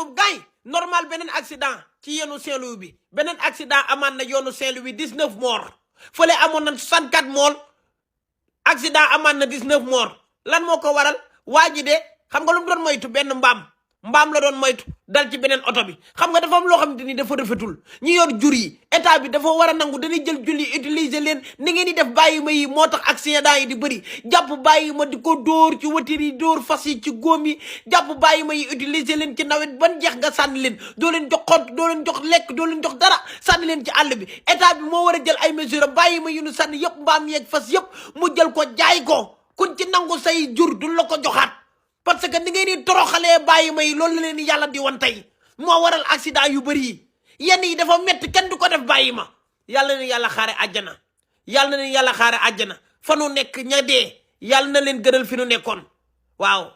ñu gaañ normal beneen accident ci yoonu Saint-Louis bi beneen accident amaan na yoonu Saint-Louis 19 morts fële amoon na 64 morts accident amaan na 19 morts lan moo ko waral waa ji de xam nga lu mu doon moytu benn mbaam la doon moytu dal ci beneen oto bi xam nga dafa am loo xamante ni dafa rafetul ñi yor jur yi état bi dafa war a nangu dañuy jël jur yi utiliser leen ni ngeen di def bàyyi ma yi moo tax accident yi di bëri jàpp bàyyi ma di ko dóor ci watir yi dóor fas yi ci góom yi jàpp bàyyi ma yi utiliser leen ci nawet ban jeex nga sànni leen doo leen jox xont doo leen jox lekk doo leen jox dara sànni leen ci àll bi état bi moo war a jël ay mesures bàyyi ma yu nu sànni yëpp mbaam yeeg fas yëpp mu jël ko jaay ko kuñ ci nangu say jur du la ko joxaat parce que ni ngeen di toroxalee bàyyi ma yi loolu la leen yàlla di wan tey moo waral accident yu bëri yi yenn yi dafa métti kenn du ko def bàyyi ma yàlla na yàlla xaare àjjana yàlla na yàlla xaare àjjana fa nu nekk ña dee yàlla na leen gënal fi nu nekkoon waaw